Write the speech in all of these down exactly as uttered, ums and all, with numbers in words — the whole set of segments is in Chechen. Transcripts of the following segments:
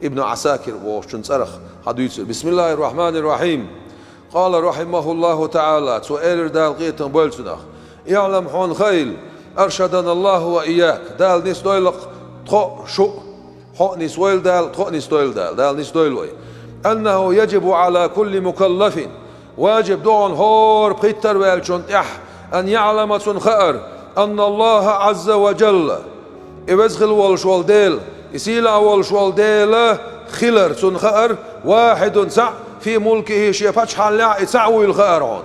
Ибн Ӏасакир волчун цӀарах хьадуьйцура. Бисмиллахир-рахманир-рахим. Къала рахимахуллаху таӀала, цо элира, Дала къинхетам бойла цунах: «ИӀлам, хьуна хаийла, аршаданаллаху ва ийяк, Дала нисдойла тхо а, шу а, хьо а нисвойла Дала, тхо а нисдойла Дала, Дала нисдойла вай. Аннаху яжибу Ӏала кулли мукаллафин, важиб ду хьуна хӀора пхийттара ваьллачунна тӀехь, ан яӀлама, цунна хаар, анналлаха Ӏазза ва жалла, и веза хила волуш волу Дела, и сийлахь волуш волу Дела хилар, цунна хаар, вахьидун, цхьаъ, фи мулкихи, шен пачхьаллехь и цхьаъ вуйла хаар хьуна.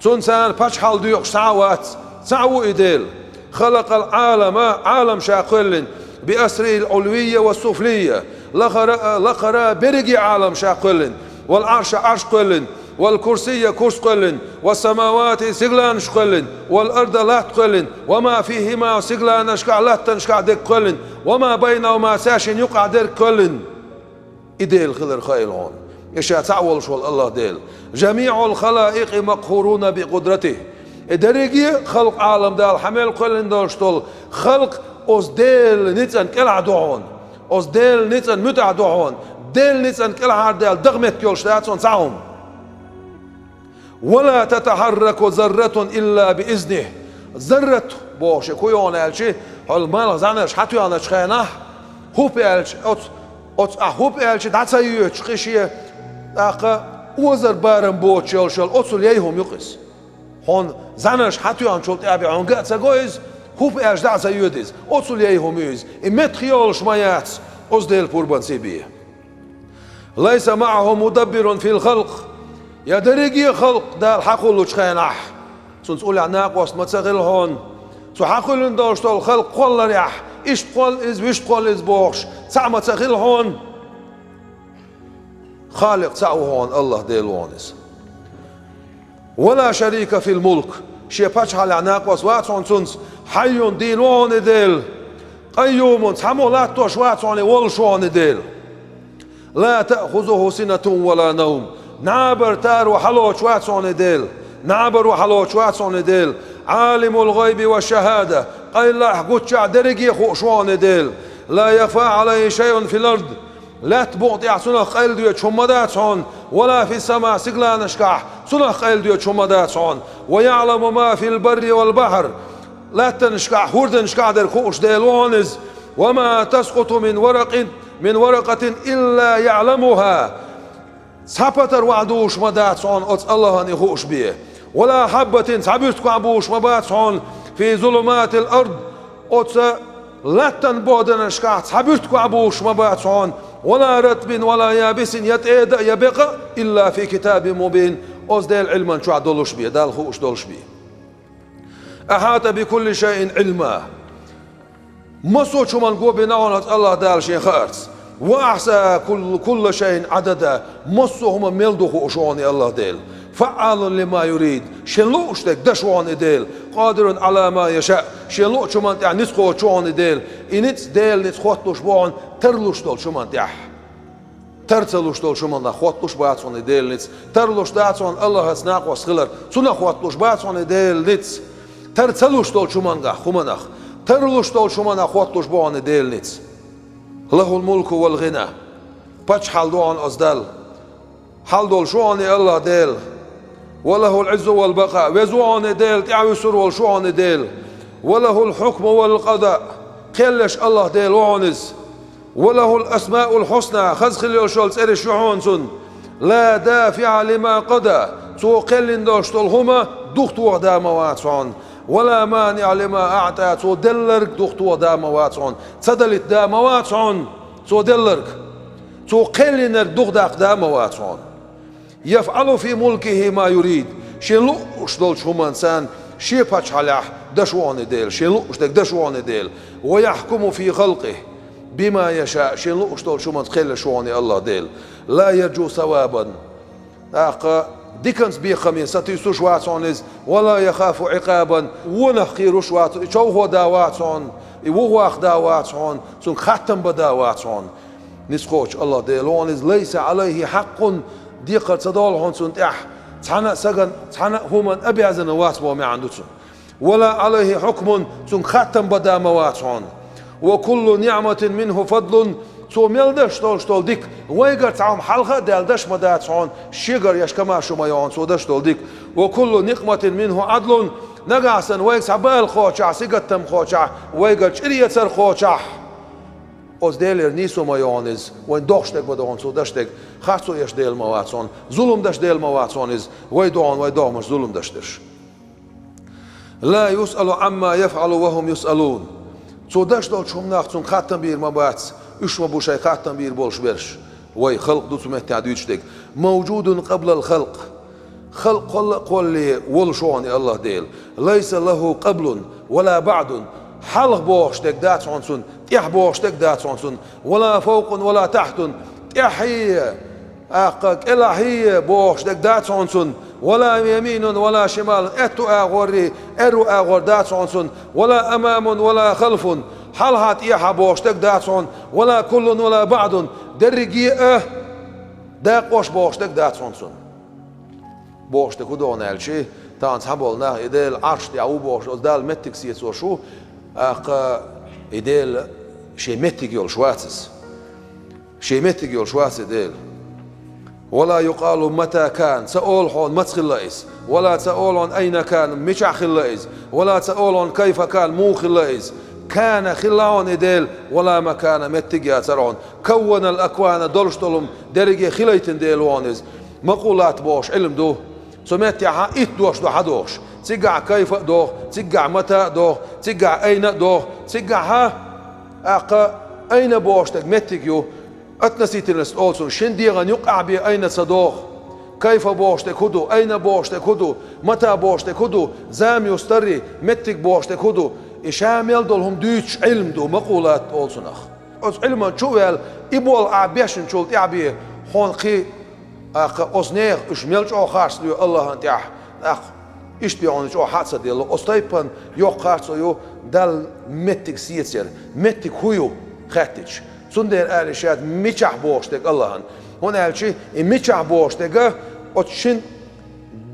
Цунна царна пачхьалла доькъуш цхьа а вац, цхьаъ ву и Дела. Халакъал Ӏалама, Ӏалам ша кхоьллина, би асрихил Ӏулвийя ва суфлийя, лакхара а, лакхара а берриге Ӏалам ша кхоьллина, вал Ӏарша, Ӏарш кхоьллина, вал курсийя, курс кхоьллина, ва самавати, сигаланаш кхоьллина, вал арда, латта кхоьллина, ва ма фихима, сигаланашкахь, латтанашкахь дерг кхоьллина, ва ма байнахума, цаьршинна юкъахь дерг кхоьллина. И Дела хилар хаийла хьуна. И ша цхьаъ волуш волу АллахӀ Дела. Жамиъул халаикъи макхуруна би къудратихи. И дерриге а халкъ, Ӏалам Дала хьан мел кхоьллина долуш долу халкъ оцу Делан ницкъан кӀелахь ду хьуна. Оцу Делан ницкъан муьтӀахь ду хьуна. Делан ницкъан кӀелхьардаьлла дагӀа меттиг йолуш дац хьуна цхьа хӀума. «Ва ла татахьарраку зарратун илла би изнихи». Заррат бохуш и хӀун ю аьлча, хьол малх зӀаьнарш хьатоьхначу хенахь, хӀуп аьлча, оцу, оцу ахь хӀуп аьлча дӀа ца йоьдуш кхин шен, тӀаккха озар барам боцуш йолуш йолу, оццул яй хӀума ю-кх иза. Хьуна зӀаьнарш хьатоьхначул тӀаьхьа бен хьуна ган а ца го иза, хӀуп аьлча дӀа а ца йоьду иза, оццул яй хӀума ю иза. И меттах йолуш ма яц, оцу Делан пурбанца бен. «Лайса маъаху мудаббирун фил халкъ». Я дерриге а халкъ Дала хьакхуллучу хенахь, цунца уллехь накъост ма ца хила хьуна. Цо хьакхоьллина долуш долу халкъ кхолларехь, иштта кхолла иза, вуьшта кхолла иза бохуш, цхьаъ ма ца хила хьуна. Халикъ цхьаъ ву хьуна, АллахӀ Дела ву хьуна иза. «Ва ла шарика фил мулк». Шен пачхьаллехь накъост вац хьуна цунца. «Хьаййун», дийна ву хьуна и Дела. «Къаййумун», цхьаммо латтош вац хьуна и, волуш ву хьуна и Дела. «Ла таъхузуху синатун ва ла навм». Набар таро хьалоцуш вац хьуна и Дела. Набаро хьалоцуш вац хьуна и Дела. «Ӏалимул гъайби ва шахада». Къайллахь, гуччахь дерриге а хууш ву хьуна и Дела. «Ла яхфа Ӏалайхи шайъун фил ард». Лаьтта букъа тӀехь цунах къайладоьдуш хӀума ма дац хьуна, ва ла фис-сама, сигаланашкахь цунах къайладоьдуш хӀума ма дац хьуна, ва яӀламу ма фил барри вал бахьр, латтанашкахь, хӀорданашкахь дерг хууш Дела ву хьуна иза, ва ма таскъуту мин варакъин, мин варакъатин илла яӀламуха, цхьа патар вахьа дузуш ма дац хьуна оцу АллахӀана и хууш бен, ва ла хьаббатин, цхьа буьртиг вахьа бузуш ма бац хьуна, фи зулуматил ард, оцу латтан боданашкахь цхьа буьртиг вахьа бузуш ма бац хьуна, ва ла ратбин ва ла ябисин, я тӀеда а, я бекъа а, илла фи китабин мубин, оцу Делан Ӏилман чохь долуш бен, Далла хууш долуш бен. «Ахьата би кулли шайъин Ӏилма». Массо а хӀуманна го бина хьуна оцу АллахӀ Дала шен хаарца. «Ва ахьса кул-, кулла шайъин Ӏадада». Массо а хӀума мел ду хууш ву хьуна и АллахӀ Дела. «ФаӀӀалун лима юрид». Шен лууш дерг деш ву хьуна и Дела. «Къадирун Ӏала ма яшаъ». Шен луучу хӀуманна тӀехь ницкъ кхочуш ву хьуна и Дела. И ницкъ, Делан ницкъ хотталуш бу хьуна тарлуш долчу хӀуманна тӀехь. Тар ца луш долчу хӀуманах хотталуш бац хьуна и Делан ницкъ. Тарлуш дац хьуна АллахӀаца накъост хилар. Цунах хотталуш бац хьуна и Делан ницкъ. Тар ца луш долчу хӀуманах, хӀуманах. Тарлуш долчу хӀуманах хотталуш бу хьуна и Делан ницкъ. «Лахул мулку вал гъина». Пачхьалла ду хьуна оцу Далла. Хьал долуш ву хьуна и АллахӀ Дела. «Ва лахул Ӏиззу вал бакъа». Веза ву хьуна и Дела, тӀаьхьавуьсур волуш ву хьуна и Дела. «Ва лахул хьукму вал къада». Кхел еш АллахӀ Дела ву хьуна иза. «Ва лахул асмаул хьусна», хаза хила йолуш йолу цӀераш ю хьуна цунна. «Ла дафиӀа лима къада», цо кхеллина долуш долу хӀума духатоха да ма вац хьуна. «Ва ла маниӀа лима аӀта», цо делларг духатоха да ма вац хьуна. Ца далийта да ма вац хьуна цо делларг. Цо кхеллинарг духадаккха да ма вац хьуна. «ЯфӀалу фи мулкихи ма юрид». Шен лууш долчу хӀуманца шен пачхьаллехь деш ву хьуна и Дела, шен лууш дерг деш ву хьуна и Дела. «Ва яхькуму фи халкъихи бима яшаъ». Шен лууш долчу хӀуманца кхел еш ву хьуна и АллахӀ Дела. «Ла ярджу савабан». ТӀаккха диканца бекхаме сатуьйсуш вац хьуна иза. «Ва ла яхафу Ӏикъабан». Вонах кхоьруш вац, и човхо да вац хьуна, и вухваккха да вац хьуна, цуьнга хаттам бан да вац хьуна. Ницкъ кхочуш АллахӀ Дела ву хьуна иза. «Лайса Ӏалайхи хьаккъун», декхар ца долу хьуна цунна тӀехь цхьана а сагана, цхьана а хӀуманна обязан вац боху маьӀна ду цуьнан. «Ва ла Ӏалайхи хьукмун», цуьнга хаттам бан да ма вац хьуна. «Ва куллу ниӀматин минху фадлун», Цо мел деш долуш долу дика, вайгара цхьа хӀума хьалха а даьлла деш ма дац хьуна, шегара еш кама шу ма йогӀу цо деш долу дика. «Ва куллу никъматин минху Ӏадлун», нагахь санна вайга цхьа бала кхочахь, сингаттам кхочахь, вайгара чӀир эцар кхочахь, оцу Делера нийсо ма йогӀу иза, вайн дохуш дерг ма догӀу цо деш дерг, харцо еш Дела ма вац хьуна, зулам деш Дела ма вац хьуна иза, вай догӀу вай догӀмаш зулам деш дерш. «Ла юсъалу Ӏамма яфъалу ва хӀум юсъалун». Цо деш долчу хӀуманах цунна хаттам бийр ма бац, уьш ма бу шайн хаттам бийр болуш берш. Вай халкъ ду цу меттехь дуьйцуш дерг. «Мавжудун къаблал халкъ». Халкъ кхолла а кхоллале волуш ву хьуна и АллахӀ Дела. «Лайса лахӀу къаблун ва ла баӀдун». Хьалха бохуш дерг дац хьуна цунна, тӀехь бохуш дерг дац хьуна цунна. «Ва ла фавкъун ва ла тахьтун». ТӀехье, тӀаккха кӀелахье бохуш дерг дац хьуна цунна, «ва ла яминун ва ла шималун», аьтту агӀоррий, аьрру агӀор дац хьуна цунна, «ва ла амамун ва ла халфун», хьалха тӀехьа бохуш дерг дац хьуна, «ва ла куллун ва ла баӀдун», дерриге а, дакъош бохуш дерг дац хьуна цунна. Бохуш дерг хӀун догӀу аьлча, тахана цхьаболу нах и Дела Ӏарш тӀехь ву бохуш, оцу Далла меттиг сецош ву, тӀаккха и Дела шен меттиг йолуш вац иза. Шен меттиг йолуш вац и Дела. «Ва ла юкъалу мата кана», ца олу хьуна маца хилла иза. «Ва ла», ца олу хьуна, «айна кана», мичахь хилла иза. «Ва ла», ца олу хьуна, «кайфа кана», муха хилла иза. «Кана», хилла хьуна и Дела, «ва ла макана», меттиг яцара хьуна. «Кавванал аквана», долуш долу хӀума дерриге хилийтина Дела ву хьуна иза. Макъулат бохуш Ӏилма ду. Цу меттехь итт дош ду хьадохуш. Цигахь «кайфа» а доху, цигахь «мата» а доху, цигахь «айна» а доху, цигахь, тӀаккха, «айна» бохуш дерг меттиг ю. Относительность олу цунна, шина дегӀан юккъехь бен «айна» ца доху. «Кайфа» бохуш дерг хӀун ду, «айна» бохуш дерг хӀун ду, «мата» бохуш дерг хӀун ду, зама юстаррий, меттиг бохуш дерг хӀун ду, и ша мел долу хӀума дуьйцуш Ӏилма ду, макъулат олу цунах. Оцу Ӏилманчу а ваьлла, и болу ахь бешначул тӀаьхьа бен, хьуна кхин, тӀаккха, оцу нехан уьш мел чӀогӀа харц лоь АллахӀан тӀехь, тӀаккха, иштта бен хьуна чӀогӀа хьа а ца делла, оцу тайпана йоккха харцо ю Далла меттиг сецар, меттиг хӀун ю хаьттича. Цундела ала йиш яц мичахь бохуш дерг АллахӀан. ХӀунда аьлча и мичахь бохуш дерг оцу шина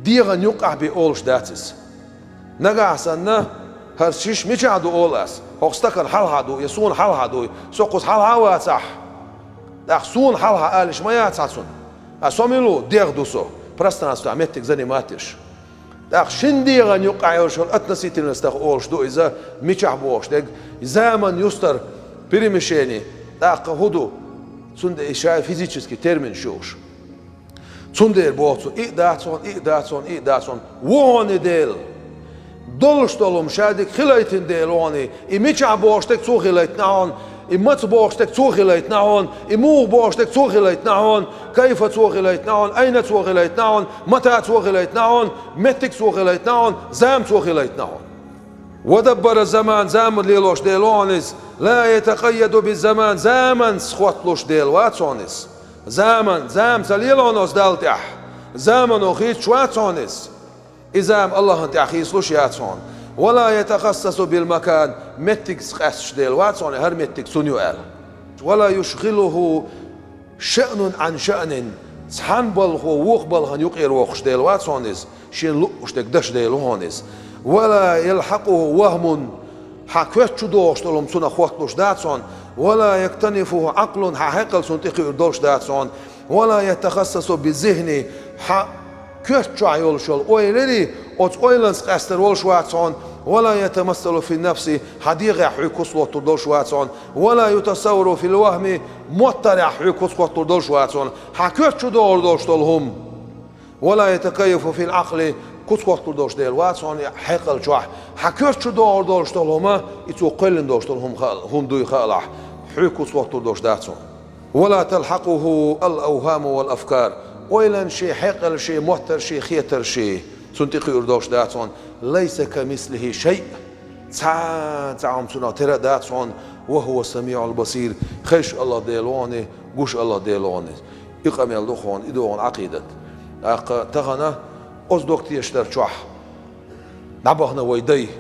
дегӀан юккъехь бен олуш дац иза. Нагахь санна, хӀара шиша мичахь ду олу ас, хӀокху стакан хьалха ду, я суна хьалха дуй, со кхуза хьалха а вацахь, тӀаккха суна хьалха алиш ма яц хьан цунна. А со мила ву, дегӀ ду со, пространствехь меттиг занимать еш. ТӀаккха шина дегӀан юккъехь йолуш йолу относительностах олуш ду иза, мичахь бохуш дерг, заман юстар, перемещение, тӀаккха хӀун ду, цундела и ша физический терминаш ю уьш. Цундела боху цо, и а дац хьуна, и а дац хьуна, и а дац хьуна. Ву хьуна и Дела. Долуш долу хӀума ша дика хилийтина Дела ву хьуна и. И мичахь бохуш дерг цо хилийтина хьуна, и маца бохуш дерг цо хилийтина хьуна, и муха бохуш дерг цо хилийтина хьуна, кайфа цо хилийтина хьуна, айна цо хилийтина хьуна, мата цо хилийтина хьуна, меттиг цо хилийтина хьуна, зама цо хилийтина хьуна. «Ва даббара заман», зама лелош Дела ву хьуна иза. «Ла ятакъайяду би заман», заманца хотталуш Дела вац хьуна иза. Заман, зама ца лела хьуна оцу Далла тӀехь. Замано хийцаш вац хьуна иза. И зама АллахӀан тӀехь хийцалуш яц хьуна. «Ва ла ятахассасу бил макан», меттигца къаьсташ Дела вац хьуна, хӀара меттиг цунна ю аьлла. «Ва ла юшгилуху шаънун Ӏан шаънин», цхьана балхо вукху балхана юкъера воккхуш Дела вац хьуна иза, шена луъуш дерг деш Дела ву хьуна иза. «Ва ла ялхьакъуху вахмун», хьан коьрта чу догӀуш долу хӀума цунах хотталуш дац хьуна. «Ва ла яктанифуху Ӏакълун», хьан хьекъал цунна тӀекхуьур долуш дац хьуна. «Ва ла ятахассасу би зихни», хьан коьрта чохь йолуш йолу ойлари, оцу ойланца къаьстар волуш вац хьуна. «Ва ла ятамассалу фи нафси», хьан дегӀехь хьоьга куц хӀоттур долуш вац хьуна. «Ва ла ютасаввару фил вахми», моттарехь хьоьга куц хӀоттур долуш вац хьуна. Хьан коьрта чу догӀур долуш долу хӀума. «Ва ла ятакайяфу фил Ӏакъли», куц хӀоттур долуш Дела вац хьуна хьекъал чохь. Хьан коьрта чу догӀур долуш долу хӀума, и цо кхоьллина долуш долу хӀума хаа-, хӀума дуй хаалахь, хьоьга куц хӀоттур долуш дац хьуна. «Ва ла талхьакъуху ал-авхаму вал афкар». Ойланаши, хьекъалши, моттарши, хетарши цунна тӀекхуьур долуш дац хьуна. «Лайса камислихи шайъ». Цхьа, цхьа хӀума цунах тера а дац хьуна. «Ва хӀува самиъул басир». Хезаш АллахӀ Дела ву хьуна, гуш АллахӀ Дела ву хьуна. И къамел ду хьуна, и ду хьуна Ӏакъидат. ТӀаккха тахана оцу дог тешаш дар чохь дӀабахана вай дай,